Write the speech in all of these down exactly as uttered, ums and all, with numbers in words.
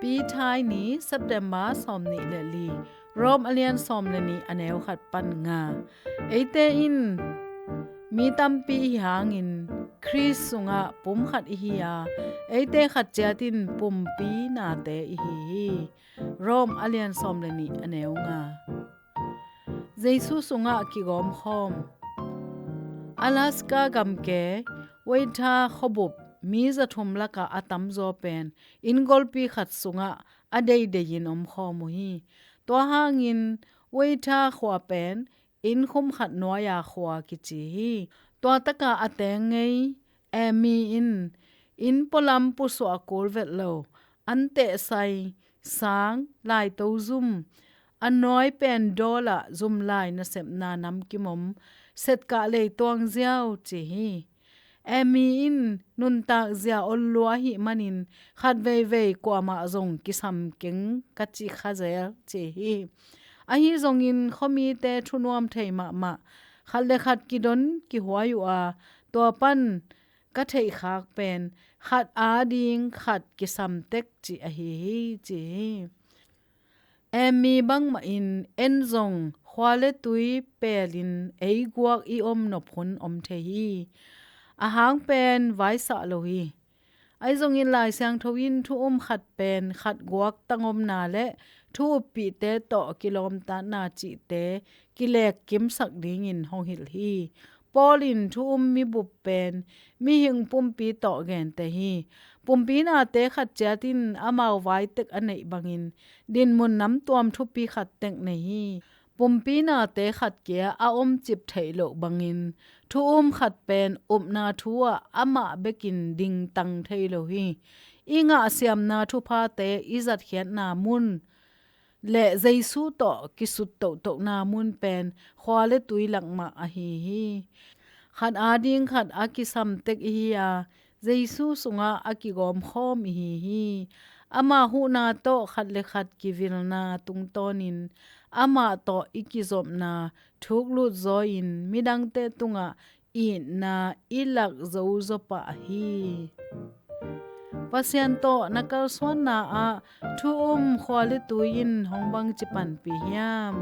Pi Thai ni, September sawm nih le li. Rom a lian sawm le nih, a neu khat pan nga. Eite in mi tampi i hi hangin Khrist sungah pum khat i hi a, eite khat ciat in pumpi nate i hi hi. Rom a lian sawm le nih, a neu nga. Jesu sungah kigawmkhawm. Alaska gamke Waitha khuabup mi zathum lakah a tamzaw pen inn golpi khat sungah a deidei in omkhawm uh hi. Tua hangin Waitha khua pen inn khum khat nuai-a khua kici hi. Tua taka a teng ngei Amy in inn pualam pusuah kul vet lo, an tehsai, sang, laito zum, a nuai pen dawl ah zum lai nasepna namkim om, setkah lei tuang ziau ci hi. Amy in nuntak zia ol lua ahih manin khat veivei kuamah zong kisam keng ka ci kha zel ci hi. Ahi zongin khuamite thunuam thei mahmah, khat le khat kidon kihuai uh a, tua pan ka theihkhak pen khat ading khat kisam tek cih ahi hi ci hi. Amy bangmah in en zong khua le tui pelin ei guak i om nop hun om thei hi. A hang pen vaisah lo hi. Ahi zongin Lai Siangtho in thu um khat pen khat guak tangomna le thu uppihte tawh kilawmtatna cihte kilekkimsak dingin hong hilh hi. Paul in thu um mibup pen mihing pumpi tawh gente hi. Pumpi nate khat ciat in amau vaitek a neih bangin dinmun namtuam thupi khat tek nei hi. Pumpi nate khat kia a omcip theih loh bangin thu um khat pen upna thu ah amah bekin dingtang thei lo hi. I ngahsiamna thuphate i zatkhiatna mun le Jesu tawh kisut tohtohna mun pen khua le tui lakmah ahi hi. Khat ading khat a kisam tek i hi a, Jesu sungah a kigawmkhawm i hi hi. Ama huhna tawh khat le khat kivilna tungtawnin amah tawh i kizopna thuklut zaw-in midangte tungah itna i lak zo zaw pah hi. Pasian tawh na kalsuanna ah thu um khua le tui in hong bangci panpih hiam?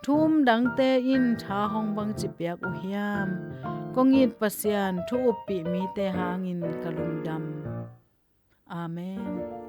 Thu um dangte in tha hong bangci piak uh hiam? Kong it Pasian, thu uppih mite hangin ka lungdam. Amen.